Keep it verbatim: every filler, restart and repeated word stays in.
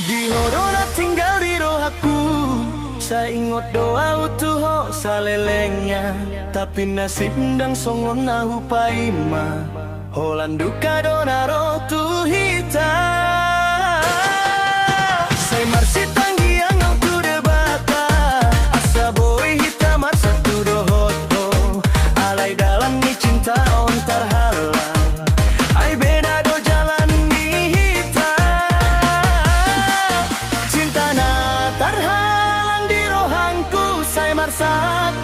Di ho do na tinggal di rohangku, sai ingot do ahu tu ho salelengna. Tapi nasib ndang songon na hupaima, holan duka do na ro tu hita. Sai marsitanggiang ahu tu Debata, asa boi hita marsatu dohot ho. Alai dalan ni cinta on tarhalang, ai beda do jalan ni hita. Cinta na tarhalang di rohangku sai marsat